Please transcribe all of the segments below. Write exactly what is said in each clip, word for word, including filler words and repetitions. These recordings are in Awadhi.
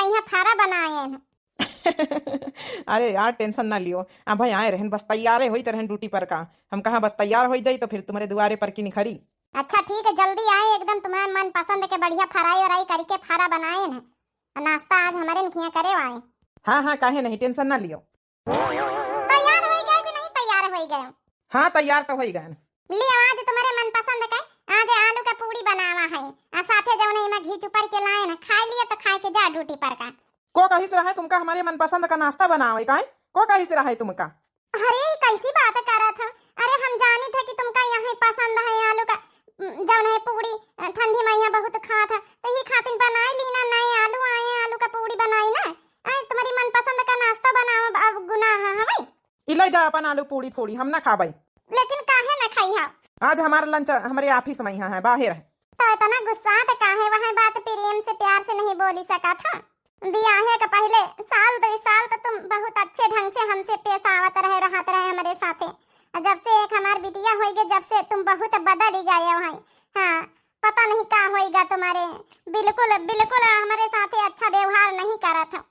यहाँ फारा बनाएन। अरे यार, tension ना लियो, अबहीं आए रहन, बस तैयारे होइत रहन duty पर का। हम कहा बस तैयार होई जाई तो फिर तुम्हरे दुआरे पर की निखरी। अच्छा ठीक है, जल्दी आए, एकदम तुम्हरे मनपसंद के बढ़िया fry-vry करिके फारा बनाएन। नाश्ता आज हमरे खियाँ करे आए। हाँ हाँ, काहे नहीं, tension ना लियो। तैयार होई गयो कि नहीं तैयार होई गयो? हाँ, तैयार तो होई गए। लियो, आज तुम्हरे मनपसंद के, आज आलू का पूड़ी बनावा है, आ साथे जौन एमा घी चुपर के लाएन, खाई लियो तो खाए के जा duty पर का। को कहिस रहे तुमका हमरे मनपसंद का नाश्ता बनावे का है? को कहिस रहे तुमका? अरे, ई कैसी बात करत हो? अरे, हम जानित है कि तुमका यही पसंद है आलू का, उम, जौन है पूड़ी, अ, ठंडी में यहाँ बहुत खात है, तो यही खातिर बनाई ली ना, नए आलू आए हैं, आलू का पूड़ी बनाई ना। अरे, तुम्हरी मनपसंद का नाश्ता बनावा, अब गुनाह है, हवे? ई ले जा अपन आलू पूड़ी फूड़ी, हम ना खाबई। लेकिन काहे ना खाई हा? आज हमार lunch हमरे office में यहाँ है, बाहर है। तो इतना गुस्सा तो काहे, वह बात प्रेम से प्यार से नहीं बोली सकत हा? बियाहे के पहिले साल दो साल तो तुम बहुत अच्छे ढंग से हमसे पेश आवत रहे, रहत रहे हमरे साथे। और जब से एक हमार बिटिया होई गई, जब से तुम बहुत बदल ही गए हो। हाँ, पता नहीं का होई गा तुम्हरे, बिल्कुल, बिल्कुल हमरे साथे अच्छा व्यवहार नहीं करत हो।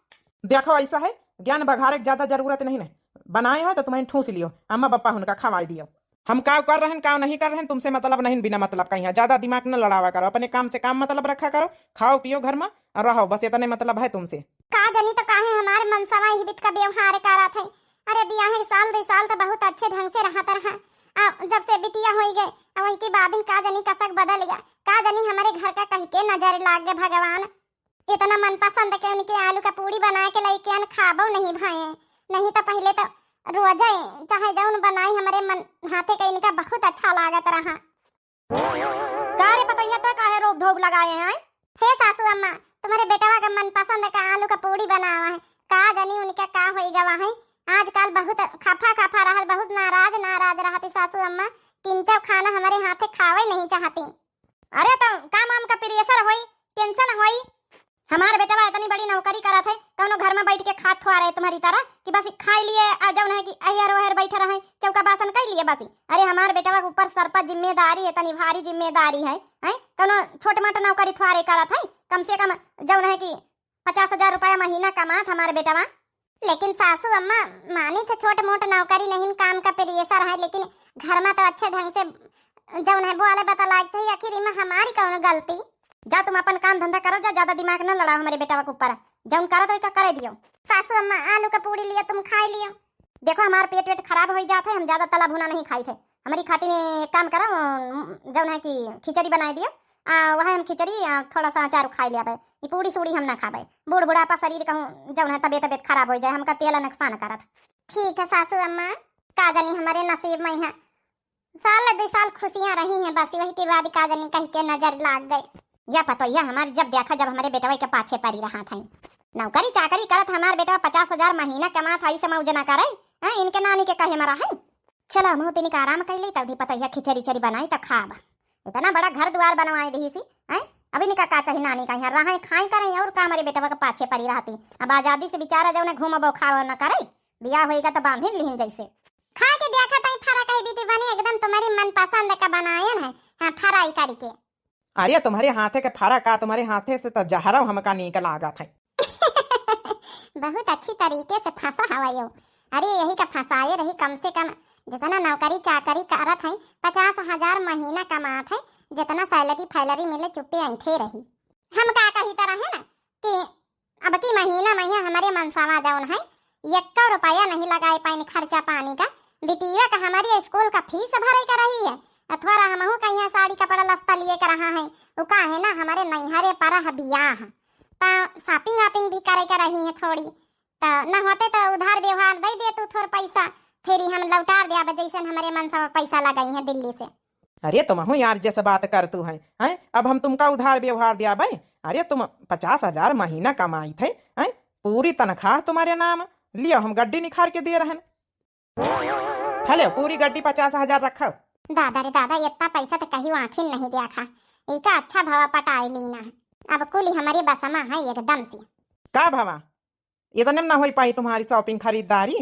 देखो, ऐसा है, ज्ञान बघारे के ज्यादा जरूरत नहीं है। बनाए हैं तो तुम्हें ठूस लियो, अम्मा पप्पा उनका खवाई दियो। हम काव कर रहन, काव नहीं कर रहन, तुमसे मतलब नहीं, बिना मतलब का यहाँ ज्यादा दिमाग न लड़ावा करो, अपने काम से काम मतलब रखा करो, खाओ पियो घर में और रहो, बस इतने मतलब है तुमसे। का जनी तो काहे हमार मनसवा ही बित का व्यवहार करत है। अरे बियाहे के साल दो साल तो बहुत अच्छे ढंग से रहत रहा, आ जब से बिटिया होई गए, आ वही के बाद का जनी कसक बदल गया, का जनी हमारे घर का कह के नजर लाग गए भगवान। इतना मनपसंद के उनके आलू का पूड़ी बनाए के लइके अन खाबो नहीं भाए, नहीं तो पहिले तो रोजे चाहे जौन बनाई हमरे मन हाथे के इनका बहुत अच्छा लागत रहा। का रे पतोहिया, तो काहे रोब धोब लगाए हैं? हे सासू अम्मा, तुम्हरे बेटवा का मनपसंद का आलू का पूड़ी बनावा है, का जनी उनका का होई गवा है। आजकल बहुत खफा खफा रहत, बहुत नाराज नाराज रहती सासू अम्मा, किंचो खाना हमरे हाथे खावे नहीं चाहती। अरे तो काम वाम का pressure होई, tension होई। हमार बेटवा इतनी बड़ी नौकरी करत है, कौनो घर में बैठ के खात थोआ रहे तुम्हरी तरह कि बस खाई लिए आ जौन है कि अहियर ओहर बैठे रहे, चौका बासन कर लिए बस। अरे हमार बेटवा के ऊपर सर पर जिम्मेदारी है, इतनी भारी जिम्मेदारी है, हैं? कौनो छोट मोट नौकरी थोआ रहे करत है, कम से कम जौन है कि पचास हजार रुपया महीना कमात हमार बेटवा। लेकिन सासू अम्मा, मानी थे छोट मोट नौकरी नहीं, काम का pressure है, लेकिन घर में तो अच्छे ढंग से जौन है बोले बतलाए के चाहिए, आखिर इमा हमारी कौन गलती? जा तुम अपन काम धंधा करो, जा ज्यादा दिमाग न लड़ाओ हमरे बेटवा के ऊपर, जौन करत है का करे दियो। सासू अम्मा, आलू का पूड़ी लियो, तुम खाई लियो। देखो हमार पेट वेट खराब होई जात है, हम ज्यादा तला भुना नहीं खाई थे, हमरी खातिर एक काम करो, जौन है कि खिचड़ी बनाई दियो, आ वह हम खिचड़ी आ थोड़ा सा अचार खाई लियाबे, ई पूड़ी सूड़ी हम ना खाबे, बूढ़ बुढ़ापा शरीर कहूँ जौन है तबियत तबियत खराब हो जाए, हमका तेल नुकसान करत। ठीक है सासू अम्मा, का जानी हमारे नसीब में है, साल दो साल खुशियाँ रही हैं, बस वही के बाद का जानी कह के नजर लाग गए। या पतोहिया हमार जब देखा, जब हमारे बेटवा के पाछे पड़ी रहा था, नौकरी चाकरी करत हमार बेटवा पचास हजार महीना कमात है, इसे मौज ना करे, हैं, इनके नानी के कहे में रहे। चला, मुँह तिनिक आराम कइले, तब धी पतोहिया खिचड़ी उचड़ी बनाई, तब खाब। इतना बड़ा घर दुआर बनवाए दिही सी, हैं? अभी निका का चाही नानी का यहाँ रहे, खाई करें, और का हमारे बेटवा के पाछे पड़ी रहती। अब आजादी से बेचारा जौन घूमबो खाओ न करे, बियाह होइगा तो बांधिन लिहिन जैसे। खाए के देखा तई फरा कही बीती बने एकदम तुम्हारी मनपसंद का बनायन है, हाँ, fry करके। अरे, तुम्हरे हाथे के फरा का, तुम्हरे हाथे से तो जहरौ हमका नीक लागत है। बहुत अच्छी तरीके से फंसा हवा यो। अरे, यही का फंसाए रही, कम से कम जितना नौकरी चाकरी करत है, पचास हजार महीना कमात है, जितना salary फैलरी मिले, चुप्पे ऐंठे रही। हम का कही तरह है ना कि अब की महीना में यहाँ हमारे मनसावा जौन है, एक्को रुपया नहीं लगाए पाइन खर्चा पानी का। बिटिया का हमारी स्कूल का फीस भरे का रही है, आ थोड़ा हमहू का यहाँ साड़ी कपड़ा लस्ता लिए का रहा है। उ का है ना, हमारे नैहरे पर है बियाह, तो shopping वॉपिंग भी करे का रही है थोड़ी, तो न होते तो उधार व्यवहार दे दे तू थोड़ पैसा, फिर ही हम लौटार दे आबे, जैसन हमारे मनसावा पैसा लगाई है दिल्ली से। अरे तुमहू यार, जैसे बात कर तू है, हैं? अब हम तुमका उधार व्यवहार दिया भाई। अरे तुम पचास हजार महीना कमाई थे, हैं? पूरी तनख्वाह तुम्हारे नाम, लियो हम गड्डी निखार के दिए रहन। हेलो, पूरी गड्डी पचास हजार रखो। दादा रे दादा, इतना पैसा तो कहीं आँखिन नहीं दिया खा। इका अच्छा भवा पटाए लीना। अब कुली हमारे बसमा है एकदम से। का भवा? इतने में ना होई पाई तुम्हारी shopping खरीदारी?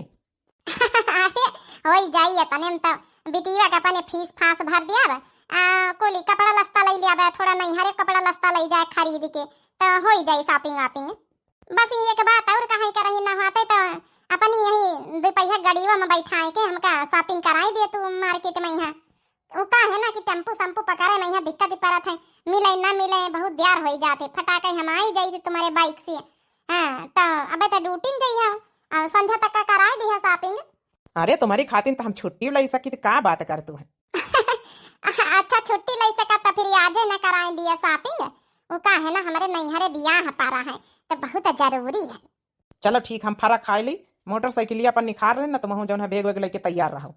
अरे, होई जाई इतने में तो बिटिया का अपने फीस फास भर दिया बा। आ, कुली कपड़ा लस्ता ले लिया बा, थोड़ा नैहरे कपड़ा लस्ता ले जाए खरीद के, तो होई जाई shopping वॉपिंग। बस ये एक बात और कहे के रही, ना होते तो अपनी यही दुपहिया गड़ियों में बैठाए के हमका shopping कराई दे तू market में। यहाँ वो का है ना कि टेम्पू सम्पू पकड़े में यहाँ दिक्कत ही परत है, मिले ना मिले बहुत देर हो जाते, फटाके हम आई जाई तुम्हारे bike से। हाँ, तो अबे तो duty न जइहा और संझा तक का कराई दिहा shopping। अरे, तुम्हारी खातिर तो हम छुट्टी ले सकी, तो का बात कर तू है? अच्छा, छुट्टी ले सका तो फिर आजे न कराए दिया shopping। वो का है ना, हमारे नैहरे बियाह पारा है, तो बहुत जरूरी है। चलो ठीक, हम फरा खाए ली, मोटरसाइकिलिया पर निखार रहे ना, तुम जौन है bag वैग लेके तैयार रहो।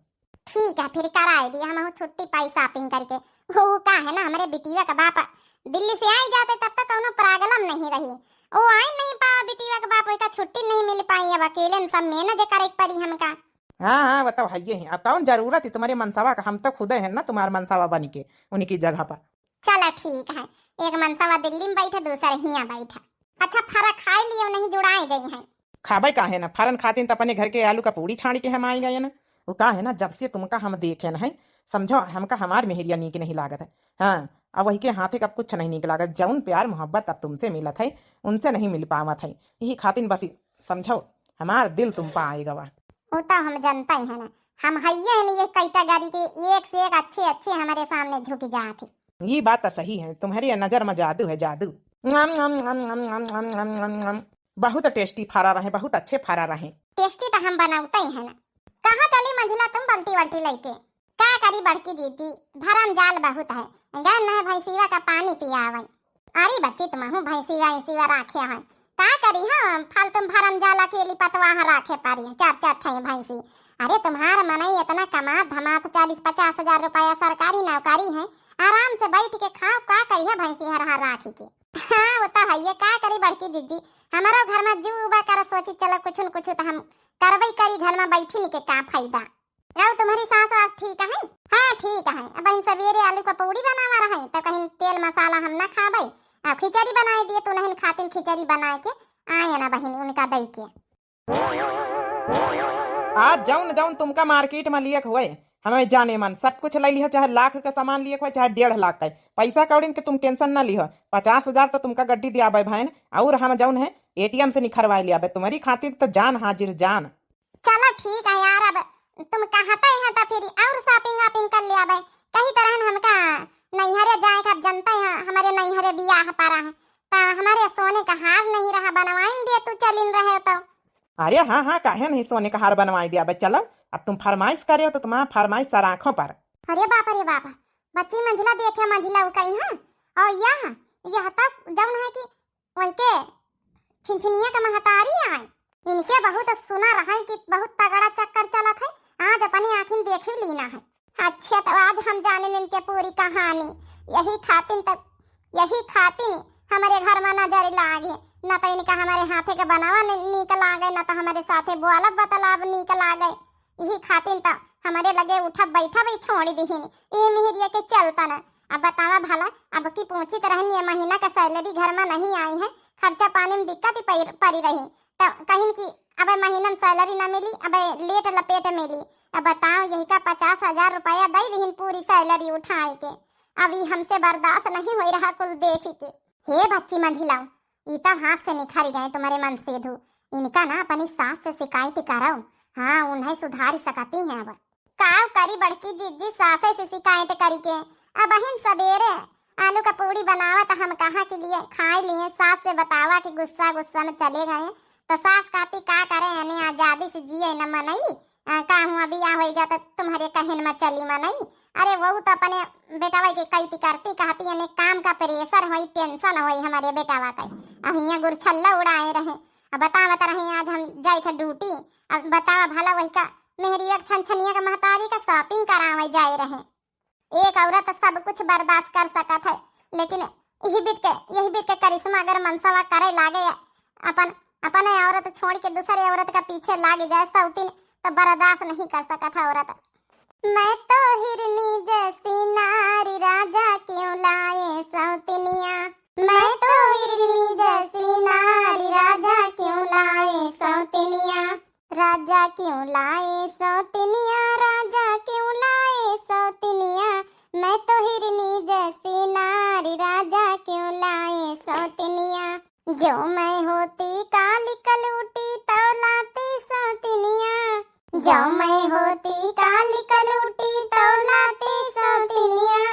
ठीक है, फिर कराए दिया हम छुट्टी पाई shopping करके। वो का है ना, हमारे बिटिया का बाप दिल्ली से आई जाते तब तक कौनो problem नहीं रही। वो आई नहीं पावा बिटिया का बाप, वही का छुट्टी नहीं मिल पाई, अब अकेले न सब manage करे के पड़ी हमका। हाँ, हाँ, वो तो है ही है। अब कौन जरूरत है तुम्हारे मनसवा का, हम तो खुदे हैं ना तुम्हारे मनसवा बन के उनकी जगह पर। चला ठीक है, एक मनसवा दिल्ली में बैठा, दूसरा हियाँ बैठा। अच्छा, फरा खाए लियो, नहीं जुड़ाए जाई हैं। खाबे काहे ना, फरन खातिन त अपने घर के आलू का पूड़ी छाड़ी के हम आई गए ना। वो का है ना, जब से तुमका हम देखे न है, समझो, हमका हमार मेहरिया नीक नहीं लागत है। हाँ, अब वही के हाथे का कुछ नहीं नीक लागत, जौन प्यार मोहब्बत अब तुमसे मिलत है, उनसे नहीं मिल पावत है। यही खातिन बस समझो, हमार दिल तुम पा आए गवा। वो तो हम जानते ही हैं ना, हम हइये हैं ये category के, एक से एक अच्छे अच्छे हमारे सामने झुक जात है। ये बात तो सही है, तुम्हारी नजर में जादू है, जादू। बहुत tasty फरा रहे, बहुत अच्छे फरा रहे। Tasty तो हम बनावते ही है ना। कहाँ चली मंझिला तुम बल्टी वल्टी लेके? का करी बड़की जीजी, भरम जाल बहुत है, गए न है भैंसीवा का पानी पियावे। अरे बच्ची, तुमहू भैंसीवा ऐसीवा राखे हैं, का करी हम? फालतू में भरम जाल अकेली पतवाह राखे पारी, चार चार ठे भैंसी। अरे तुम्हार मनई इतना कमात धमात, चालीस पचास हजार रुपया सरकारी नौकरी है, आराम से बैठ के खाओ, का करिहा भैंसी हर हर राखी के। हाँ, वो तो है, ये का करी बड़की जीजी, हमारो घर में जू उबा कर सोची, चलो कुछ न कुछ तो हम करबई करी, घर में बैठी के का फायदा। और तुम्हारी सास वास ठीक है? हाँ, ठीक है। अब इन सवेरे आलू का पूड़ी बनावा रहे, तो कहीं तेल मसाला हम ना खाबे, आ खिचड़ी बनाए दिए, तो उन्हें खातिन खिचड़ी बनाए के आए ना बहिन, उनका दई के। आज जौन जौन तुमका market में लियक हुए, हमें जाने मन, सब कुछ ले लिहो, चाहे लाख का सामान लियक हुए, चाहे डेढ़ लाख का। पैसा कौड़िन के तुम tension ना लिहो, पचास हजार तो तुमका गड्डी दियाबे भाईन, और हम जौन है ATM से निखरवाए लियाबे, तुम्हारी खातिर तो जान हाजिर जान। चलो ठीक है यार, अब तुम कहते हैं तो फिर और shopping वापिंग कर लियाबे। कही तरह हमका नैहरे जाए का, अब जानते हैं हमारे नैहरे बियाह पड़ा है, तो हमारे सोने का हार नहीं रहा, बनवाइन दे तू चलिन रहे तो। अरे हाँ, हाँ, काहे नहीं सोने का हार बनवाई दियाबे। चलो, अब तुम फरमाइश करे हो तो तुम्हारा फरमाइश सर आँखों पर। अरे बाप रे बाप, बच्ची मंझिला देखे मंझिला उ कही है। और यह, यह तब जौन है कि वही के छिनछिनिया का महतारी आए। इनके बहुत सुना रहे कि बहुत तगड़ा चक्कर चलत है, आज अपने आँखिन देखी लीना है। अच्छा, तो आज हम जाने इनके पूरी कहानी। यही खातिन तक, यही खातिन हमारे घर में नजर लागे, न तो इनका हमारे हाथे के बनावा न-, नीक लागे, न तो हमारे साथे बोलब बतलाब नीक लागे। यही खातिन तो हमारे लगे उठब बैठब ही छोड़ दिहिन, ये मेहरिया के चलता न। अब बतावा भला, अब की पूछी तो रहन, ये महीना का salary घर में नहीं आई है, खर्चा पानी में दिक्कत ही पड़-, पड़ी रही। तो कहिन कि अब महीना में salary ना मिली, अब लेट लपेट मिली। अब बताओ, यही का पचास हजार रुपया दे दिहिन पूरी salary उठाए के। अब ई हमसे बर्दाश्त नहीं हो रहा कुल देख के। हे बच्ची मंझिलाऊ, ई तो हाथ से निखर गए तुम्हारे मनसेधू। इनका ना अपनी सास से शिकायत करो, हाँ, उन्हें सुधार सकती हैं अब। काव करी बड़की जीजी, सासे से शिकायत करी के। अबहिन सबेरे आलू का पूड़ी बनावत हम कहा के लिए खाए लिए, सास से बतावा कि गुस्सा गुस्सा में चले गए, तो सास कहती का करे, यानी आजादी से जिए न मनई, आ, का हुआ बियाह होई गया तो तुम्हारे कहन में चली मनई। अरे वहू तो अपने बेटवा के कई ती करती, कहती यानी काम का pressure होई, tension होई हमारे बेटवा का। अब हियाँ गुरछल्ला उड़ाए रहे, अब बतावत रहे आज हम जाई थे duty, अब बतावा भला वही का मेहरिया के छनछनिया के महतारी का shopping करावे जाए रहे। एक औरत सब कुछ बर्दाश्त कर सकत है, लेकिन यही बीत के, यही बीत के करिश्मा अगर मनसवा करे लागे, अपन, अपने औरत छोड़ के दूसरे औरत का पीछे लाग जाए सौतीन, तो बर्दाश्त नहीं कर सकत है औरत। मैं तो हिरनी जैसी नारी, राजा क्यों लाए सौतनिया। मैं तो हिरनी जैसी नारी, राजा क्यों लाए सौतनिया। राजा क्यों लाए सौतनिया, राजा क्यों लाए सौतनिया। मैं तो हिरनी जैसी नारी, राजा क्यों लाए सौतनिया। जो मैं होती काली कलूटी तो लाती सौतिनिया, जो मैं होती काली कलूटी तो लाती सौतिनिया।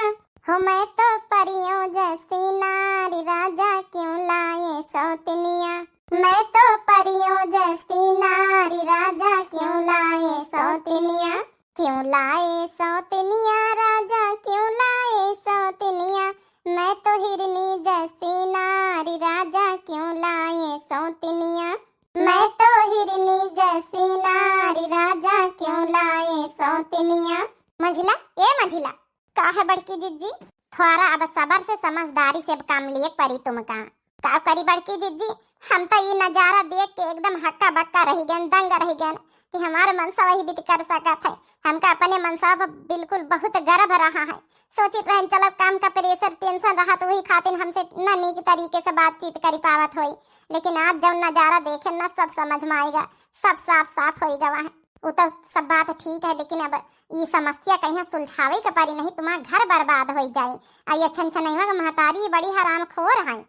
हो मैं तो परियों जैसी नारी, राजा क्यों लाए सौतिनिया। मैं तो परियों जैसी नारी, राजा क्यों लाए सौतिनिया। क्यों लाए सौतिनिया राजा, क्यों लाए सौतिनिया। मैं तो हिरनी जैसी नारी, राजा क्यों लाए सौतिनिया। मैं तो हिरनी जैसी नारी, राजा क्यों लाए सौतिनिया। मझिला, ए मझिला, का है बड़की जिज्जी? थोड़ा अब सबर से, समझदारी से अब काम लिए परी तुमका। का करी बड़की जिज्जी, हम तो ई नजारा देख के एकदम हक्का बक्का रहि गएन, दंग रहि गएन कि हमार मनसा वही बीत कर सकत है। हमका अपने मनसा पर बिल्कुल बहुत गर्व रहा है। सोचित रहन चलो काम का pressure, tension रहा तो वही खातिर हमसे न नीक तरीके से बातचीत करी पावत होई, लेकिन आज जौन नजारा देखे न सब समझ में आएगा, सब साफ साफ होई गवा है। उ तो सब बात ठीक है, लेकिन अब ई समस्या कहीं सुलझावे के परी, नहीं तुम्हार घर बर्बाद होई जाए। आ ये छनछनैया के महतारी बड़ी हरामखोर है।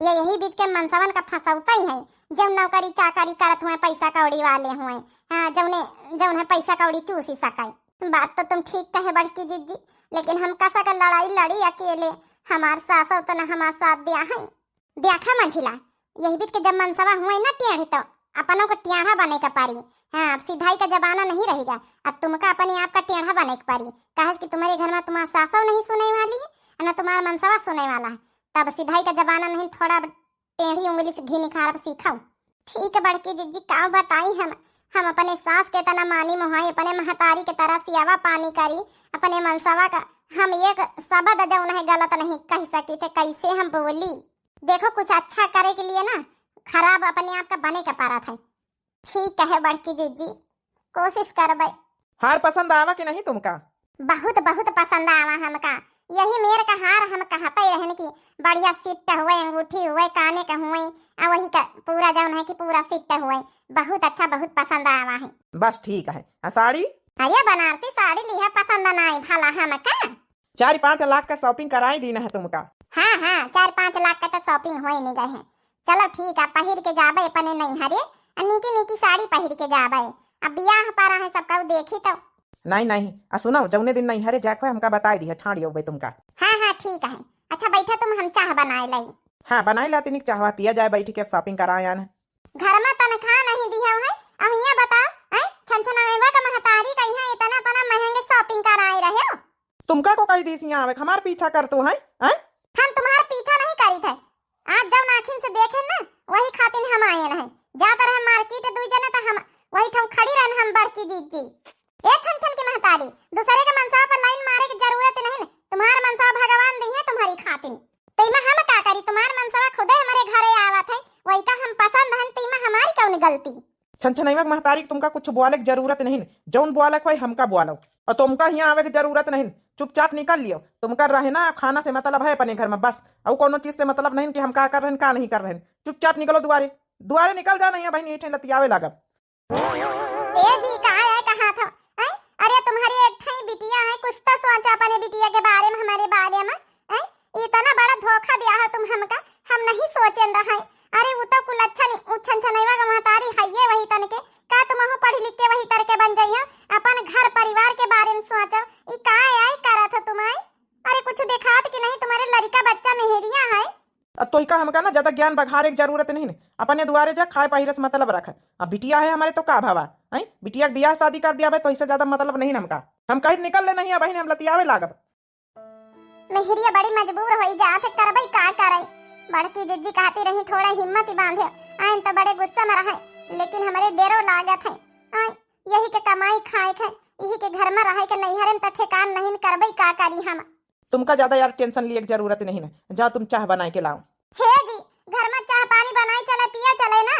ये यही बीच के मनसवन का फंसौता ही है, जौन नौकरी चाकरी करत हुए, पैसा कौड़ी वाले हुए, हाँ, जौने, जौन है पैसा कौड़ी चूसी सके। बात तो तुम ठीक कहे बड़की जिज्जी, लेकिन हम कसा का लड़ाई लड़ी अकेले, हमार सासौ तो न हमार साथ दिया है। देखा मझिला, यही बीच के जब मनसवा हुए ना टेढ़ तो अपनों को टेढ़ा बने का पारी। हाँ, अब सिधाई का जमाना नहीं रहेगा, अब तुमका अपने आप का टेढ़ा बने के पारी। काहे कि तुम्हारे घर में तुम्हार सासौ नहीं सुने वाली है, न तुम्हार मनसवा सुने वाला है। तब सिधाई का जमाना नहीं, थोड़ा टेढ़ी उंगली से घी निखारब सीखो। ठीक है बड़की जिज्जी, का बताई हम, हम अपने सास के तना मानी मोहाई, अपने महतारी के तरह सियावा पानी करी, अपने मनसवा का हम एक शब्द जौन है गलत नहीं कह सकी थे, कैसे हम बोली। देखो कुछ अच्छा करे के लिए ना खराब अपने आप का बने के पड़त है। ठीक है बड़की जिज्जी, कोशिश करबे। हार पसंद आवा कि नहीं तुमका? बहुत, बहुत पसंद आवा हमका। यही मेर का हार हम कहते रहन कि बढ़िया set हुए, अंगूठी हुए, काने का हुए, आ वही का पूरा जौन है कि पूरा set हुए। बहुत अच्छा, बहुत पसंद आवा है। बस ठीक है। आ साड़ी? अरे बनारसी साड़ी लिहा पसंद ना आई भला हमका। चार पाँच लाख का shopping कराई दीन है तुमका। हाँ, हाँ, चार पाँच लाख का तो shopping होई नहीं गए है। चलो ठीक है, पहिर के जाबे अपने नैहरे, आ नीकी नीकी साड़ी पहिर के जाबे। अब बियाह पारा है, सब कहू देखी तो। नहीं, नहीं, आ सुनो, जौने दिन नैहरे जाए के होए, हमका बताई दिहा, छाड़ अउबे तुमका। हाँ, हाँ, ठीक है। अच्छा बैठा तुम, हम चाह बनाए लाई। हाँ, बनाए ला तनिक चाहवा पिया जाए बैठ के, shopping कराए आन। घर में तनख्वाह नहीं दिया है, अब हियाँ बताओ, हैं? छनछनैया का महतारी का यहाँ इतना, इतना महंगे shopping कराए रहे हो। तुमका को कही दीस हियाँ आवे, हमार पीछा करत हो, हैं? हैं? हम तुम्हार पीछा नहीं करी थे। आज जौन आँखिन से देखे ना, वही खातिर हम आए हैं। जात रहे market दुई जने तो हम वही ठाउँ खड़ी रहन हम बड़की जिज्जी। ए छनछन की महतारी, दूसरे के मनसवा पर line मारे की जरूरत नहीं, तुम्हार मनसवा भगवान दी है तुम्हारी खातिर। तो इमा हम का करी, तुम्हार मनसवा खुदे हमारे घरे आवत है, वही का हम पसंद हन, तो इमा हमारी कौन गलती? छनछनैया के महतारी, तुमका कुछ बोले के जरूरत नहीं, जौन बोले के होई हमका बोलो। और तुमका हियाँ आवे के जरूरत नहीं, चुपचाप निकल लियो। तुमका रहना खाना से मतलब है अपने घर में बस, और कोनो चीज से मतलब नहीं कि हम का कर रहन, का नहीं कर रहन। चुपचाप निकलो दुआरे, दुआरे निकल जा, नहीं बहन, ये ठे लतियावे लागब। ए जी, का है कहा था? हैं? अरे तुम्हारी एक ठे बिटिया है, कुछ तो सोचा अपने बिटिया के बारे में, हमारे बारे में। हैं? इतना बड़ा धोखा दिया है तुम हमका, हम नहीं सोचेन रहे। अरे वो तो कुल अच्छा नहीं, उ छनछनैया का महतारी है ये वही तन के, का तुम अहू पढ़ लिख के वही तर के बन जाइयो, अपन घर परिवार के बारे में सोचो। ई का आई करत हो तुम आई? अरे कुछ देखात कि नहीं तुम्हारे लड़का बच्चा मेहरिया है? अब तोहिका हमका ना ज्यादा ज्ञान बघारे के जरूरत नहीं, अपने दुआरे जा, खाए पहिरे से मतलब रख। अब बिटिया है हमारे तो का भवा, हैं? बिटिया के बियाह शादी कर दिया बे तो इससे ज्यादा मतलब नहीं हमका। हम कहीं निकल ले नहीं, अब हम लतियावे लागब। मेहरिया बड़ी मजबूर होई जात है, करबई का करई। बड़की जिज्जी कहती रही थोड़ा हिम्मत ही बांधे, आइन तो बड़े गुस्सा में रहे, लेकिन हमारे डेरो लागत है। आए, यही के कमाई खाए के, यही के घर में रहे के, नैहरे में तो ठेकान नहीं, करबई का करी हम। तुमका ज्यादा यार tension लिए के जरूरत नहीं है, जा तुम चाह बनाए के लाओ। हे जी, घर में चाह पानी बनाई चले, पिया चले ना।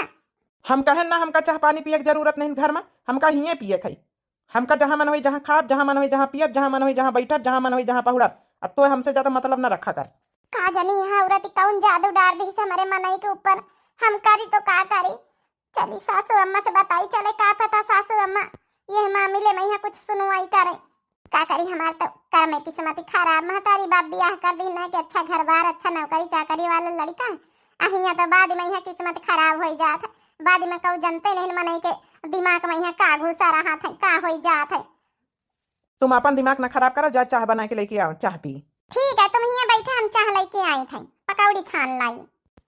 हम कहेन ना, हमका चाह पानी पिए के जरूरत नहीं घर में, हमका हिये पिए खाई। हमका जहाँ मन होई जहाँ खाब, जहाँ मन होई जहाँ पियब, जहाँ मन होई जहाँ बैठब, जहाँ मन होई जहाँ पहुड़ब। अब तो हमसे ज्यादा मतलब न रखा कर। का जानी यहाँ औरत कौन जादू डार दी हमारे मनई के ऊपर, हम करी तो का करी। चली सासू अम्मा से बताई चले, का पता सासू अम्मा ये मामले में यहाँ कुछ सुनवाई करे। का करी, हमार तो कर्मे किस्मत ही खराब, महतारी बाप बियाह कर दी ना कि अच्छा घर बार, अच्छा नौकरी चाकरी वाला लड़का, अहिया तो बाद में यहाँ किस्मत खराब होइ जात है, बाद में कऊ जनते नहीं मनई के दिमाग में यहाँ का घुसा रहत है, का होइ जात है। तुम अपन दिमाग न खराब करो, जा चाह बना के लेके आओ, चाह पी। ठीक है, तुम हियाँ बैठा, हम चाह लेके आए थे, पकौड़ी छान लाई।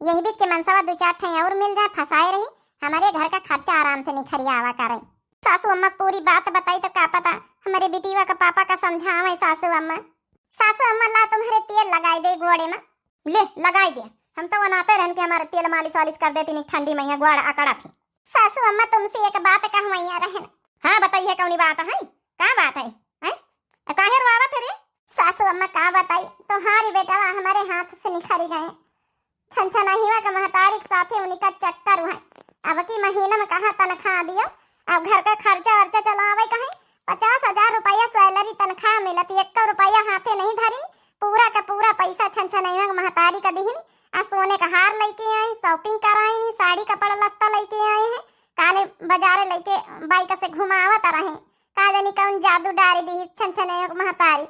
यही बीच के मनसवा दो चार ठे और मिल जाए, फंसाए रही, हमारे घर का खर्चा आराम से निखरियावा करे। सासू अम्मा पूरी बात बताई तो का पता हमारे बिटिया का पापा का समझावे। सासू अम्मा, सासू अम्मा ला तुम्हारे तेल लगाई दे गोड़े में। ले लगाई दे, हम तो अनाते रहन कि हमारे तेल मालिश वालिश कर देती नहीं, ठंडी मैया गोड़ अकड़ा थी। सासू अम्मा तुमसे एक बात कहवैया रहन। हाँ बताइए, कौनी बात है, का बात है, हैं? आ, काहे रोआवत है रे? सासू अम्मा का बताई, तुम्हारी बेटवा हमारे हाथ से निखरी गए। छनछनहिया के महतारी के साथे उनका चक्कर है। अब की महीना में कहाँ तनख्वाह दियो, अब घर का खर्चा वर्चा चलावे कहीं। पचास हजार रुपया सैलरी तनख्वाह मिलत, एक रुपया हाथे नहीं धरिन। पूरा का पूरा पैसा छनछनहिया के महतारी का दिहिन। आ सोने का हार लेके आई, शॉपिंग कराई, साड़ी कपड़ा लत्ता लेके आई है। काले बाजारे लेके बाइक से घुमावत रहे। का जानी कौन जादू डारी दी छनछनहिया के महतारी।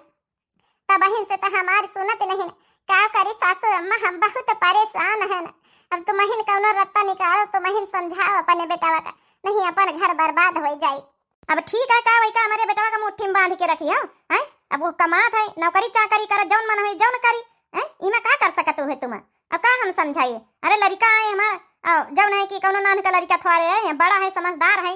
तबहिन से तो हमार सुनत नहीं। का करी सासू अम्मा, हम बहुत परेशान हन। अब तुमहिन कौनो रत्ता निकालो, तुमहिन समझाओ अपने बेटवा का, नहीं अपन घर बर्बाद होइ जाई। अब ठीक है, का वही का हमारे बेटवा का मुट्ठी में बांध के रखी हो, हैं? अब वो कमात है, नौकरी चाकरी करत, जौन मन होई जौन करी, हैं? इमा का कर सकत हो तुम? अब का हम समझाइए? अरे लड़िका है हमार, अ, जौन है कि कौनो नान का लड़िका थोड़े है, बड़ा है, समझदार है।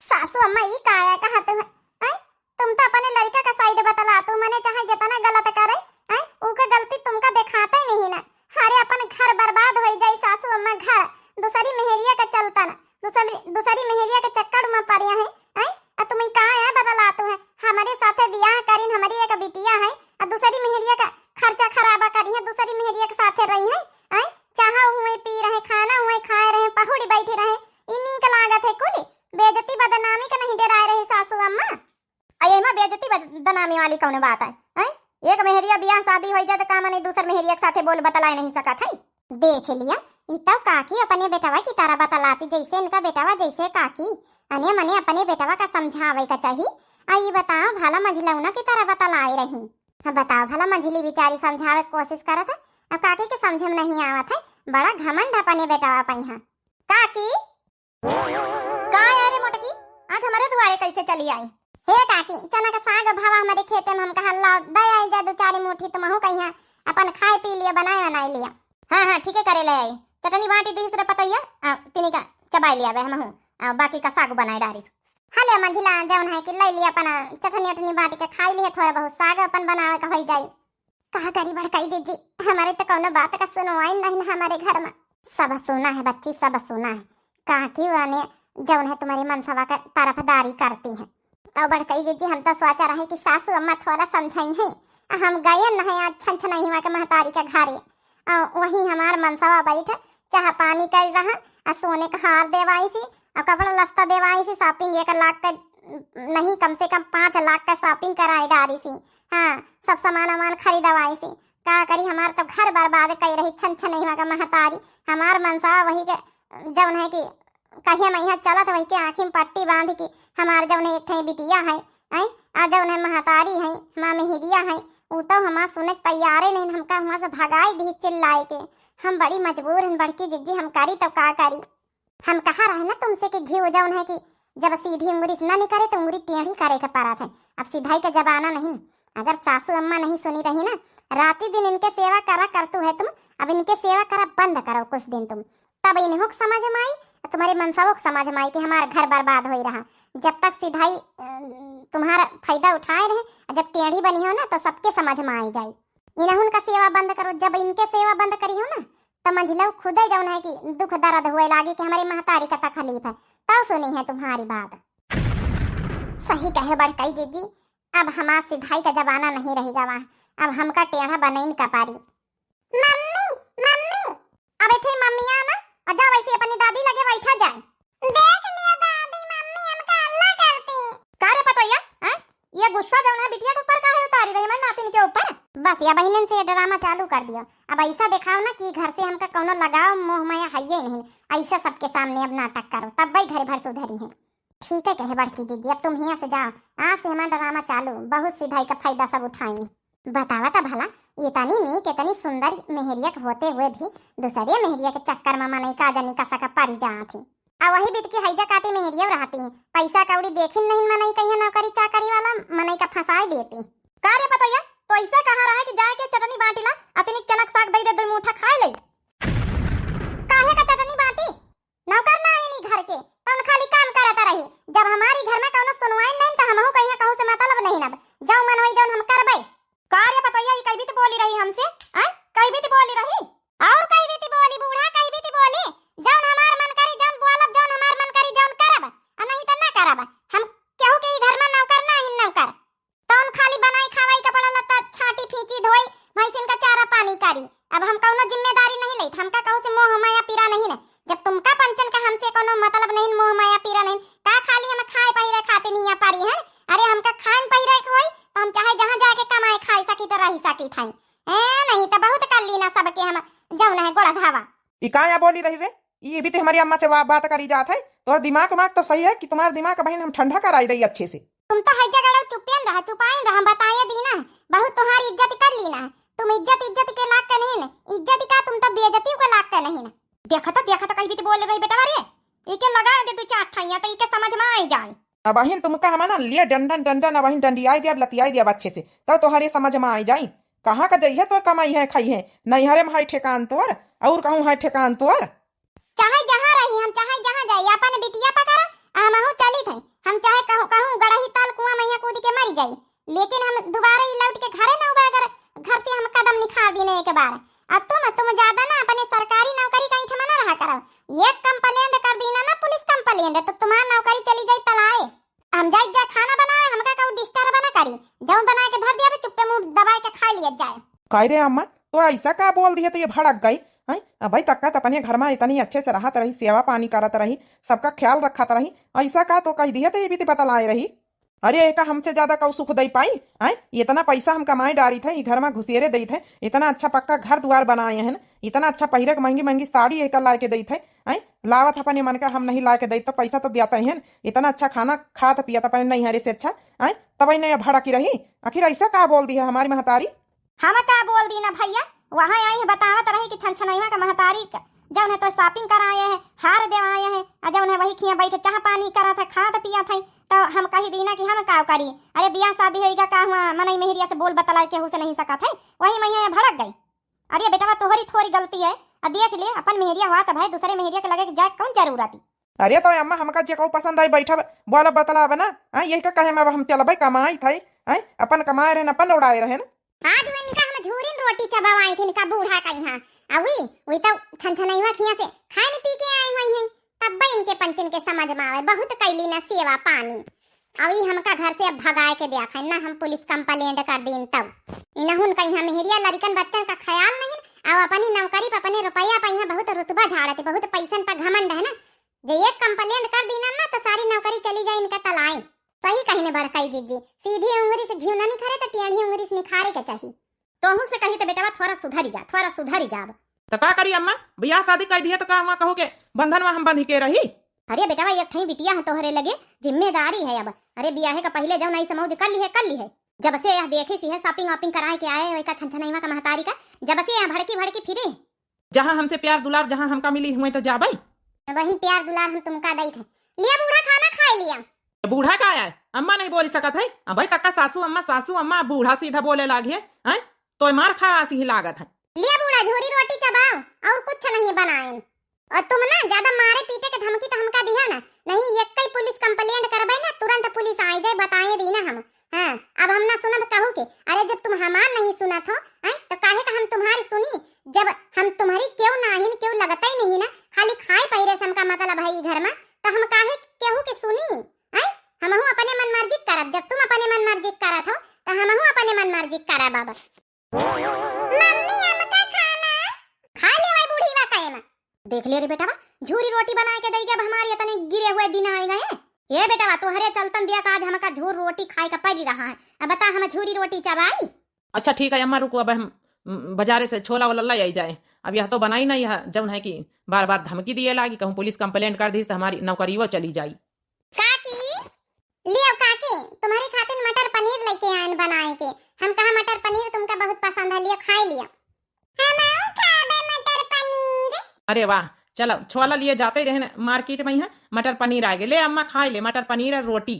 सासू अम्मा, ई काया कहत है? हैं? तुम तो अपने लड़िका का साइड बतलातू, मने चाहे जितना गलत करे, हैं? ऊके गलती तुमका देखाते नहीं ना। अरे अपन घर बर्बाद होइ जाई सासू अम्मा, घर। दूसरी मेहरिया के चलतन, दूसरी, दूसरी मेहरिया के चक्कर में पड़िया है, हैं? आ तुम ई काया बतलातू है? हमारे साथे बियाह करिन, हमारी एक बिटिया है, आ दूसरी मेहरिया का खर्चा खराबा करी है, दूसरी मेहरिया के साथे रही है, हैं? चाह हुए पी रहे, खाना हुए खाए रहे, पहुड़ी बैठी रहे, ई नीक लागत है कुल? बेइज्जती बदनामी का नहीं डराए रही सासू अम्मा? अये माँ, बेइज्जती बदनामी वाली कौन बात है, हैं? एक मेहरिया बियाह शादी होइ जाए तो का मने दूसर मेहरिया के साथे बोल बतलाए नहीं सकत है? देख लिया, ई तो काकी अपने बेटवा की तरह बतलाती, जैसे इनका बेटवा जैसे काकी। अने मने अपने बेटवा का समझावे का चाही। आ ई बताओ भला मझिलौना की तरह बतलाए रही। हाँ, बताओ भला मझिली बेचारी समझावे के कोशिश करत है, अब काकी के समझ में नहीं आवत है, बड़ा घमंड अपने बेटवा पै है। काकी, का यारे मोटकी, आज हमारे दुआरे कैसे चली आई? हे काकी, चना का साग भावा हमारे खेते में, हम कहा ला दे आई जा दो चार मुट्ठी, तुमहू कहिया अपन खाए पी लिया, बनाए बनाए लिया। हाँ हाँ, ठीक है, करे ले आई। चटनी बाटी दीस रे पतैया, आ, तिनी का चबाई लिया बे हमहू, आ, बाकी का साग बनाए डारिस। हाँ ले मंझिला, जौन है कि ले लिया अपन, आ, चटनी उटनी बाटी के खाई लिया, थोड़ा बहुत साग अपन बनावे का होई जाई। का करी बड़काई जीजी, हमारे तो कौनो बात का सुनवाई नहीं ना हमारे घर में। सब सुना है बच्ची, सब सुना है। काकी वाने जौन है तुम्हारी मनसवा का तरफदारी करती है। तो बड़काई जीजी, हम तो सोचा रहे कि सासू अम्मा थोड़ा समझाई है, हम गए नहीं आज छनछनहिया के महतारी के घरे। आ, वहीं हमार मनसवा बैठ चाह पानी कर रहा, आ सोने का हार देवाई सी, आ कपड़ा लत्ता देवाई सी, शॉपिंग एक लाख का नहीं, कम से कम पाँच लाख का शॉपिंग कराई डारी सी। हाँ, सब सामान वामान खरीदवाई सी। का करी, हमार तो घर बर्बाद कई रही छनछनहिया का महतारी। हमार मनसा वही के जौन है कि कहिया मैं यहाँ चलत वही के आँखी में पट्टी बांध के हमार जौन एक ठे बिटिया है, हैं? आ जौन है महतारी है, हमार मेहरिया है, ऊ तो हमार सुने के तैयारे नहीं, हमका हुआँ से भगाई दी चिल्लाए के। हम बड़ी मजबूर हैं बड़की जिज्जी, हम करी तो का करी? हम कहा रहे ना तुमसे कि घी जौन है कि जब सीधी उंगली से ना निकले तो उंगली टेढ़ी करे के पड़त है। अब सिधाई का जमाना नहीं। अगर सासू अम्मा नहीं सुनी रही ना, राती दिन इनके सेवा करा करतू है तुम, अब इनके सेवा करा बंद करो कुछ दिन तुम, तब इन्हों को समझ में आई, तुम्हारे मनसवों को समझ में आई कि हमारा घर बर्बाद हो रहा। जब तक सिधाई, अ, तुम्हारा फायदा उठाए रहे, जब टेढ़ी बनी हो ना तो सबके समझ में आई जाई। इन्हों का सेवा बंद करो, जब इनके सेवा बंद करी हो ना तो मंझिलऊ खुदे जौन है कि दुख दर्द हुए लागी कि हमारे महतारी का तकलीफ है, तब सुनी है तुम्हारी बात। सही कहे बड़कई जीजी, अब हमार सिधाई का जमाना नहीं रही गवा, अब हमका टेढ़ा बनइन का पारी। मम्मी, मम्मी। अब बैठे मम्मिया ना, और जा वैसे अपनी दादी लगे बैठा जाए। देख लिया दादी, मम्मी हमका अल्लाह करती। का रे पतोहिया, हैं? ये गुस्सा जौन है बिटिया के ऊपर काहे उतारी रही, हमारे नातिन के ऊपर? बस या बहिनन से ये ड्रामा चालू कर दिया। अब ऐसा दिखाओ ना कि घर से हमका कौनो लगाव मोह माया है ये नहीं, ऐसा सबके सामने अब नाटक करो, तब भाई घर भर सुधरी है। ठीक है कहे बड़की जीजी, अब तुम हियाँ से जाओ, आज से हमारा ड्रामा चालू, बहुत सिधाई का फायदा सब उठाएंगे। बतावा त भला, इतनी नीक, इतनी सुंदर मेहरिया के होते हुए भी दूसरे मेहरिया के चक्कर में मनई का जनी का सका परी जात ही। आ वही बीत की हैजा काटी मेहरिया रहती है, पैसा कौड़ी देखिन नहीं मनई कहिया नौकरी चाकरी वाला, मनई का फंसाई लेती। का रे पतोहिया, तो ऐसा कहा रहा है कि जाए के चटनी बांटी ला, अतनी चनक साग दे दे, दो मुठा खाए ले। काहे का चटनी बांटी? नौकर ना आइन ई घर के, तौन खाली काम करत रही। जब हमारी घर में कौनो सुनवाई नहीं, तो हमहू कहिया कहू से मतलब नहीं। अब जौन मन होई, जौन हम करबै। का रे पतोहिया, ई कई बीत बोली रही हमसे? आय, कई बीत बोली रही? और कई बीत बोली बूढ़ा, कई बीत बोली? जौन हमार मन करी, जौन बोलब, जौन हमार मन करी, जौन करब, आ नहीं तो ना करब। हम केहू के ई घर में नौकर ना ही नौकर। तौन खाली बनाई खावाई, कपड़ा लत्ता छाटी फींची धोई, भैंसिन का चारा पानी करी। अब हम कौनो जिम्मेदारी नहीं लेत, हमका कहू से मोह माया पीरा नहीं न। जब तुमका पंचन का हमसे कौनो मतलब नहीं, मोह माया पीरा नहीं, का खाली हम खाए पहिरे खातिर नहीं आ पारी हन? अरे हमका खान पहिरे के होई तो हम चाहे जहाँ जाके कमाए खाए सकी तो रही सकी थाई। ए नहीं तो बहुत कर ली ना सबके हम जौन है गोड़ा धावा। ई का या बोली रही रे? ई भी तो हमारी अम्मा से वा-, बात करी जात है। तोर दिमाग उमाग तो सही है कि तुम्हारा दिमाग बहन हम ठंडा कराई दई अच्छे से। तुम तो है जगड़ो चुपियन रहा, चुपाइन रहा, हम बताए दी ना, बहुत तुम्हारी इज्जत कर ली ना। तुम इज्जत, इज्जत के लाग के नहीं ना, इज्जत का तुम तो बेइज्जती के लाग के नहीं ना। देखा तो, देखा तो कई बीत बोल रही बेटा रे, इके लगा दे दो चार ठाइया तो इके समझ में आई जाए। अब अहिन तुमका हम ना लिए डंडन डंडन, अब अहिन डंडियाई दिया, लतियाई दिया अच्छे से, तब तोहरे समझ में आई जाई। कहाँ का जइहे तो कमाई है खाई है, नैहरे में है ठेकान तोर, और कहूँ है ठेकान तोर। चाहे जहाँ रही हम, चाहे जहाँ जाई, अपन बिटिया पकड़, आ हमहू चली थे। हम चाहे कहूँ, कहूँ गड़ही ताल कुआं में कूद के मरी जाई, लेकिन हम दोबारा ई लौट के घरे न उबे, अगर घर से हम कदम निकाल दीने एक बार। आ तुम, तुम ज्यादा ना अपने सरकारी नौकरी का ईठ में ना रहा करो। एक complaint कर दीना ना पुलिस complaint, तो तुम्हार नौकरी चली जाई तलाए। हम जाई जा खाना बनावे, हमका कहू disturb ना करी, जौन बना के धर दिया बे, चुप्पे मुंह दबाए के खा लिया जाए। काहे रे अम्मा, तो ऐसा का बोल दिए तो ये भड़क गई? हैं? अब भाई तक्का तो अपने घर में इतनी अच्छे से रहत रही, सेवा पानी करत रही, सबका ख्याल रखत रही, ऐसा का तो कह दिए तो ये भी तो बतलाए रही। अरे एका हमसे ज्यादा कऊ सुख दई पाई? हैं? इतना पैसा हम कमाए डारी थे, ई घर में घुसेरे दई थे, इतना अच्छा पक्का घर दुआर बनाए हैं, इतना अच्छा पहिरे के महंगी महंगी साड़ी एका लाए के दई थे, हैं? लावत अपने मन का हम नहीं लाए के दई तो पैसा तो दिया तई हैं, इतना अच्छा खाना खात पियत अपने नहीं हरे से अच्छा, हैं? तब नहीं भड़की रही। आखिर ऐसा का बोल दिया हमारी महतारी? हम का बोल दी ना भैया, वहाँ आई है बतावत रही कि छनछनैया का महतारी का जौन है तो shopping कराए है, हार देवाए है, आ जौन है वही खिया बैठे चाह पानी करत है, खात पियत है, तो हम कही दीना कि हम का करी? अरे बियाह शादी होइगा का हुआ, मनई मेहरिया से बोल बतलाए केहू से नहीं सकत है, वही मैया ये भड़क गई। अरे बेटवा तोहरी थोड़ी गलती है, आ देख ले अपन मेहरिया हुआ तो भाई दूसरे मेहरिया के लगे के जाए कौन जरूरत है? अरे तो अम्मा हमका जे कहू पसंद आई बैठब बोलब बतलाब ना, हाँ यही का कहे अब हम चलबे कमाई थे, हाँ अपन कमाए रहन अपन उड़ाए रहन। आज वो इनका हम झूरिन रोटी चबावाई थे इनका बूढ़ा का यहाँ। अवी, वी तो छनछनैया खिया से खाए न पी के आए हुए हैं। तब इनके पंचन के समझ में आवे, बहुत कैली ना सेवा पानी। अवी हमका घर से अब भगाए के दिया खाए, ना हम पुलिस complaint कर दीन तब। इनहुन का यहाँ मेहरिया लड़िकन बच्चन का ख्याल नहीं, अब अपनी नौकरी पे अपने रुपया पे यहाँ बहुत रुतबा झाड़त, बहुत पैसन पे घमंड है ना। जे एक complaint कर दीना ना तो सारी नौकरी चली जाए इनका तलाए। सही कहिने बड़काई जीजी, सीधी उंगरी से घिउ ना निखरे तो टेढ़ी उंगरी से निखारे के चाही। तोहू से कही तो बेटवा थोड़ा सुधरी जा, थोड़ा सुधरी जाब। तो का करी अम्मा, बियाह शादी कर दिए तो का हुआ कहू के बंधन में हम बंधी के रही? अरे बेटवा एक ठई बिटिया है तोहरे लगे, जिम्मेदारी है अब। अरे बियाहे का पहले जौन ऐसे मौज कर ली है, कर ली है। जब से यह देखी सी है shopping वॉपिंग कराए के आए, वही का छनछनैया का महतारी का, जब से यह भड़की भड़की फिरी। जहाँ हमसे प्यार दुलार जहाँ हमका मिली हुए तो जाबे। बहिन प्यार दुलार हम तुमका दई थे। लिया बूढ़ा खाना खाए लिया। बूढ़ा का आए? अम्मा नहीं बोल सकत है। अब भाई तक्का सासू अम्मा, सासू अम्मा, बूढ़ा सीधा बोले लागे है। हैं? तो मार खा आसी ही लागत है। लिया बूढ़ा झूरी रोटी चबाओ और कुछ नहीं बनाएन। और तुम ना ज्यादा मारे पीटे के धमकी तो हमका दिया ना, नहीं एक कई पुलिस complaint करबे ना, तुरंत पुलिस आई जाए, बताए दी ना हम। हाँ, अब हम ना सुनब कहू के। अरे जब तुम हमार नहीं सुनत हो, हैं, तो काहे का हम तुम्हारी सुनी? जब हम तुम्हारी क्यों नाहिन, क्यों लगता ही नहीं ना, खाली खाए पहिरे से हमका मतलब है ई घर में, तो हम काहे केहू के सुनी? हैं, हमहू अपने मन मर्जी करब। जब तुम अपने मन मर्जी करत हो, तो हमहू अपने मन मर्जी करब। अब मम्मी, हमका खाना। खा ले वही बूढ़ी बा कहे में। देख ले रे बेटवा, झूरी रोटी बनाए के दई के अब हमारी इतने गिरे हुए दिन आए गए। ए बेटवा, तोहरे चलतन दिया का आज हमका झूर रोटी खाए का पड़ी रहा है। अब बता, हम झूरी रोटी चबाई? अच्छा ठीक है अम्मा, रुको, अब हम, उम, बाजारे से छोला वोला ले आई जाए। अब यह तो बनाई ना, यह जौन है कि बार बार धमकी दिए लागी, कहूँ पुलिस complaint कर दीस तो हमारी नौकरी वो चली जाई। काकी, लियो काकी, तुम्हरे खातिर मटर पनीर लइके आएन बनाए के। हम कहा मटर पनीर तुमका बहुत पसंद है, लियो खाए लियो। हम आऊ खाबे मटर पनीर। अरे वाह, चलो छोला लिए जाते रहे न मार्केट में, यहाँ मटर पनीर आ गए। ले अम्मा खाए ले मटर पनीर और रोटी।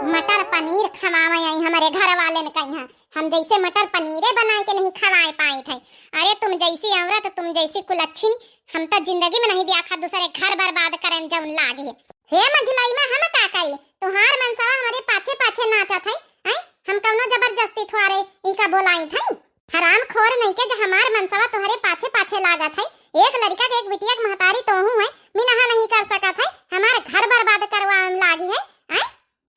मटर पनीर खवावे आई हमारे घर वाले ने कही है, हम जैसे मटर पनीरे बनाए के नहीं खवाए पाए थे। अरे तुम जैसी औरत, तुम जैसी कुलच्छिनी, हम तो जिंदगी में नहीं देखा दूसरे घर बर्बाद करें जौन लागे। हे मझलई में हम का करी, तुहार मनसवा हमारे पाछे पाछे नाचत है, हैं? हम कौनो जबरदस्ती थोड़े इका बोलाई थे। हराम खोर नहीं के जो हमार मनसवा तुहरे पाछे पाछे लागत है। एक लड़का के एक बिटिया के महतारी तोहू है, मिनहा नहीं कर सकत है, हमार घर बर्बाद करवा में लागी है, हैं?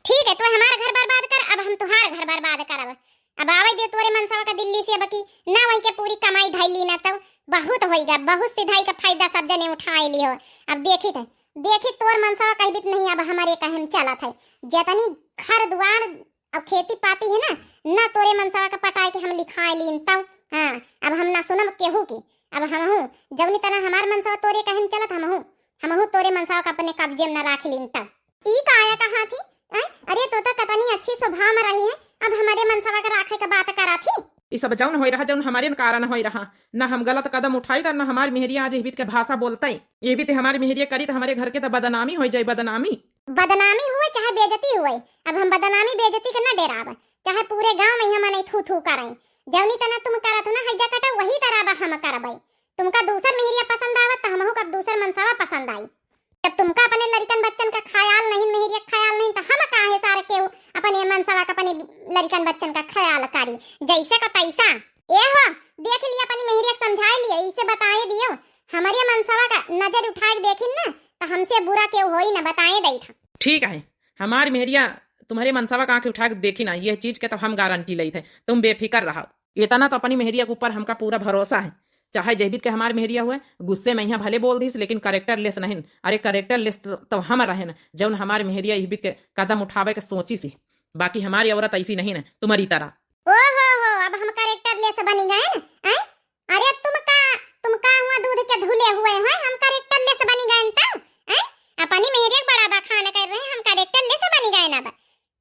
ठीक है, तू हमार घर बर्बाद कर, अब हम तुहार घर बर्बाद करब। अब आवे दे तोरे मनसवा का दिल्ली से, अब की ना वही के पूरी कमाई धैली ना तो बहुत होइगा, बहुत सिधाई का फायदा सब जने उठाए लियो। अब देखी थे, देखी तोर मनसवा कह बीत नहीं, अब हमारे कहे में चलत है। जतनी घर दुआर अब खेती पाती है ना, ना तोरे मनसवा के पटाए के हम लिखाए लीन तौ। हाँ, अब हम ना सुनब केहू की। अब हमहू जौनी तरह हमार मनसवा तोरे कहे में चलत, हमहू, हमहू तोरे मनसवा के अपने कब्जे में ना राख लीन तौ। ई का आया कहा थी? आय, अरे तो, तो कतनी अच्छी स्वभाव में रही है, अब हमारे मनसवा के राखे के बात करा थी। ई सब जौन होई रहा, जौन हमारे कारण होई रहा, ना हम गलत कदम उठाई त ना हमार मेहरिया आज इहबित के भाषा बोलतई। इहबित हमार मेहरिया करी त हमारे घर के त बदनामी होई जाई, बदनामी। बदनामी हुए चाहे बेइज्जती हुए, अब हम बदनामी बेइज्जती के न डेराब, चाहे पूरे गांव में यहाँ मनई थू थू करें। जौनी तना तुम करत हो ना हैजा कटा, वही तरह अब हम करबे। तुमका दूसर मेहरिया पसंद आवत त हमहू का दूसर मनसवा पसंद आई। जब तुमका अपने लड़िकन बच्चन का ख्याल नहीं, मेहरिया का ख्याल नहीं, त हम काहे सारे केहू अपने मनसवा का, अपने लड़िकन बच्चन का ख्याल करी? जैसे का तैसा। ए हो, देख लिया, अपनी मेहरिया के समझाए लिया, इसे बताए दियो, हमारे मनसवा का नजर उठाए के देखिन ना, त हमसे बुरा केहू होई ना, बताए दई था। ठीक है, हमार मेहरिया तुम्हरे मनसवा का आँख उठा के देखी ना, यह चीज के तो हम गारंटी लेत है, तुम बेफिकर रहो। इतना तो अपनी मेहरिया के ऊपर हमका पूरा भरोसा है। चाहे जैबित के हमार मेहरिया हुए, गुस्से में यहाँ भले बोल दीस, लेकिन character less नहीं। अरे character less तो, तो हम रहेन, जौन हमार मेहरिया इहबित के कदम उठावे के सोची सी। बाकी हमारी औरत ऐसी नहीं ना, तुम्हारी तरह। ओ हो हो, अब हम character less बनी गए न, हैं? अरे तुम का, तुम का हुआ दूध के धुले हुए हो, हम character less बनी गए न तब, हैं? अपनी मेहरिया के बड़ा बखान कर रहे हैं, हम character less बनी गए न अब।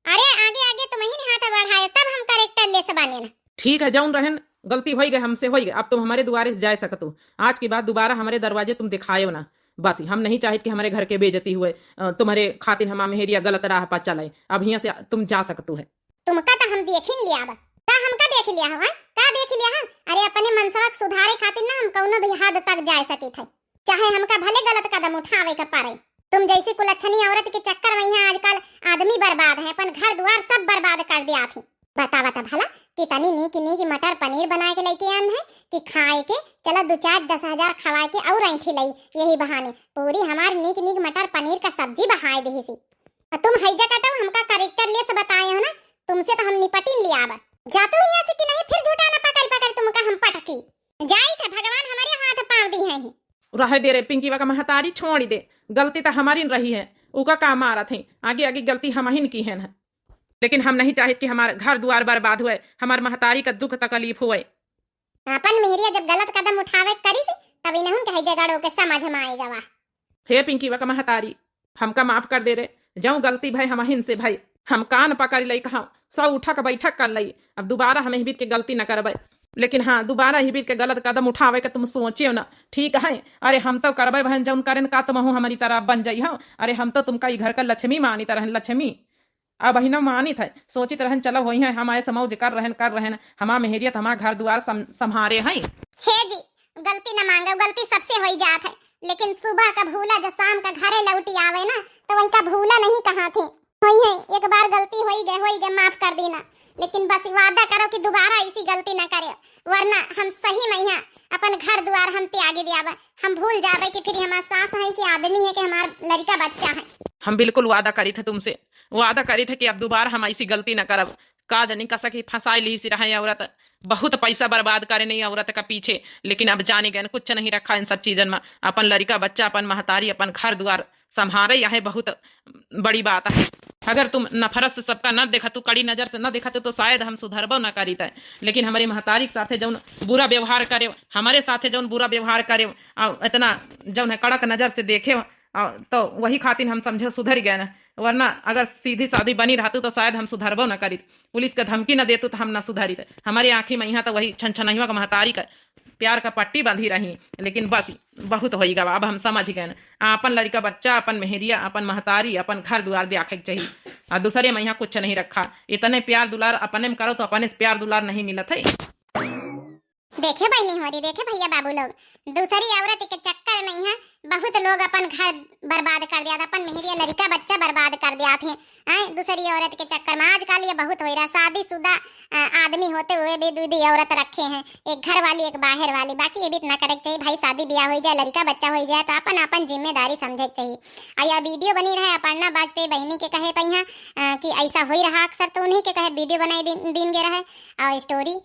अरे आगे आगे तुम ही हाथ बढ़ाए तब हम character less बने न। ठीक है, जौन रहन गलती होई गए, हमसे होई गए, अब तुम हमारे दुआरे से जा सकतू। आज के बाद दोबारा हमारे दरवाजे तुम दिखायो ना। बस हम नहीं चाहित कि हमारे घर के बेइज्जती हुए, अ, तुम्हारे खातिर हमार मेहरिया गलत राह पर चले। अब हियाँ से तुम जा सकतू है। तुमका त हम देखिन लिया बा। का हमका देख लिया हो, हैं? का देख लिया हो? अरे अपने मनसवा के सुधारे खातिर ना हम कौनो भी हद तक जा सकित है, चाहे हमका भले गलत कदम उठावे के पड़े। तुम जैसी कुलच्छनी औरत के चक्कर में यहाँ आजकल आदमी बर्बाद है, अपन घर दुआर सब बर्बाद कर दिया थी। बतावा त भला, कितनी नीक नीक मटर पनीर बनाए के लेके आन है कि खाए के, चलो दो चार दस हजार खवाए के और ऐंठी लई यही बहाने। पूरी हमार नीक नीक मटर पनीर का सब्जी बहाए दही सी। और तुम हैजा कटो, हमका character less बताए हो ना, तुमसे तो हम निपटिन लिया अब। जा तू यहाँ से कि नहीं, फिर झूठा ना पकड़ पकड़ तुमका हम पटकी। जाई थे, भगवान हमारे हाथ पाँव दी हैं। रहे दे रे पिंकीवा का महतारी, छोड़ी दे, गलती तो हमारी न रही है, उका का मारत है, आगे आगे गलती हमहिन की है न। लेकिन हम नहीं चाहित कि हमार घर दुआर बर्बाद हुए, हमार महतारी का दुख तकलीफ हुए। अपन मेहरिया जब गलत कदम उठावे करी सी, तब इनहुन के हैजा गड़ो के समझ में आएगा। वाह। हे पिंकीवा का महतारी, हमका माफ कर दे रे, जौन गलती भय हमहिन से भय। हम कान पकड़ लई कहा, सौ उठक बैठक कर लई, अब दोबारा हम इहबित के गलती न करबे। लेकिन हाँ, दोबारा इहबित के गलत कदम उठावे के तुम सोचे ना, ठीक है? अरे हम तो करबे बहन, जौन करेन का तुमहू हमारी तरह बन जाई हो। अरे हम तो तुमका ई घर का लक्ष्मी मानित रहन, लक्ष्मी। अब बहिना मानित है, सोचित रहन चलो होई है, हम ऐसे मौज कर रहन, कर रहन, हमार मेहरिया त हमार घर दुआर सम-, संभारे हैं। हे जी, गलती न मांगो, गलती सबसे होई जात है, लेकिन सुबह का भूला जो शाम का घरे लौटी आवे ना, तो वही का भूला नहीं कहा थे। होई है, एक बार गलती होई गए, होई गए, माफ कर देना, लेकिन बस वादा करो कि दोबारा ऐसी गलती न करे, वरना हम सही में यहाँ अपन घर दुआर हम त्याग दियाबे। हम भूल जाबे कि फिर हमार सास है कि आदमी है कि हमार लड़का बच्चा है। हम बिल्कुल वादा करी थे तुमसे, वादा करी थे कि अब दोबारा हम ऐसी गलती न करब। का जनी कसा की फंसाई ली सी रहे औरत, बहुत पैसा बर्बाद करे नहीं औरत का पीछे, लेकिन अब जाने गए कुछ नहीं रखा इन सब चीजन में। अपन लड़का बच्चा, अपन महतारी, अपन घर दुआर संभारे, यह बहुत बड़ी बात है। अगर तुम नफरत से सबका न देखा, तू कड़ी नजर से न देखा, तो, तो शायद हम सुधरबो न करीत। लेकिन हमारे महतारी के साथे जौन बुरा व्यवहार करे, हमारे साथे जौन बुरा व्यवहार करे, आ, इतना जौन है कड़क नजर से देखे, आ, तो वही खातिर हम समझे सुधर गए ना, वरना अगर सीधी सादी बनी रहतू तो शायद हम सुधरबो न करित। पुलिस के धमकी न देतू तो हम न सुधरित। हमारी आँखी में यहाँ तो वही छनछनहिया का महतारी का प्यार का पट्टी बांधी रही, लेकिन बस बहुत होई गवा, अब हम समझ गए। आपन लड़का बच्चा, अपन मेहरिया, अपन महतारी, अपन घर दुआर देखे के चाहिए, और दूसरे में यहाँ कुछ नहीं रखा। इतने प्यार दुलार अपने में करो तो अपने से प्यार दुलार नहीं मिलत है। देखे बहनी होरी, देखे भैया बाबू लोग, दूसरी औरत के चक्कर में यहाँ बहुत लोग अपन घर बर्बाद कर दिया, अपन मेहरिया लड़का बच्चा बर्बाद कर दिया थे। आए दूसरी औरत के चक्कर में आजकल ये बहुत हो रहा, शादीशुदा अ, आदमी होते हुए भी दू दी औरत रखे हैं, एक घर वाली एक बाहर वाली। बाकी ये भी इतना करे के चाहिए भाई, शादी ब्याह हो जाए, लड़का बच्चा हो जाए तो अपन अपन जिम्मेदारी समझे के चाहिए। और यह वीडियो बनी रहे अपर्णा वाजपेयी बहनी के कहे पे यहाँ, अ, कि ऐसा हो रहा अक्सर, तो उन्हीं के कहे वीडियो बनाई दिन, दिन गे रहे और स्टोरी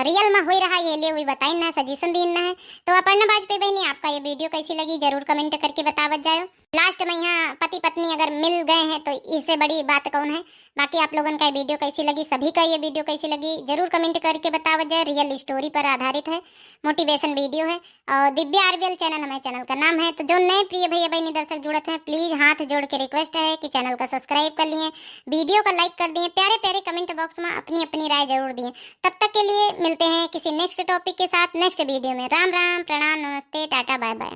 रियल में हो रहा ये लिए वही बताइन ना, सजेशन दीन ना है। तो अपर्णा वाजपेयी बहनी, आपका ये वीडियो कैसी लगी जरूर कमेंट करके बतावत जाओ। लास्ट में यहाँ पति पत्नी अगर मिल गए हैं तो इससे बड़ी बात कौन है। बाकी आप लोगन का ये वीडियो कैसी लगी, सभी का ये वीडियो कैसी लगी जरूर कमेंट करके बतावत जाए। रियल स्टोरी पर आधारित है, मोटिवेशन वीडियो है। और दिव्या आरबीएल चैनल हमारे चैनल का नाम है। तो जो नए प्रिय भैया बहनी दर्शक जुड़त हैं, प्लीज हाथ जोड़ के रिक्वेस्ट है कि चैनल का सब्सक्राइब कर लिए, वीडियो का लाइक कर दिए, प्यारे प्यारे कमेंट बॉक्स में अपनी अपनी राय जरूर दिए। तब तक के लिए मिलते हैं किसी नेक्स्ट टॉपिक के साथ नेक्स्ट वीडियो में। राम राम, प्रणाम, नमस्ते, टाटा, बाय बाय।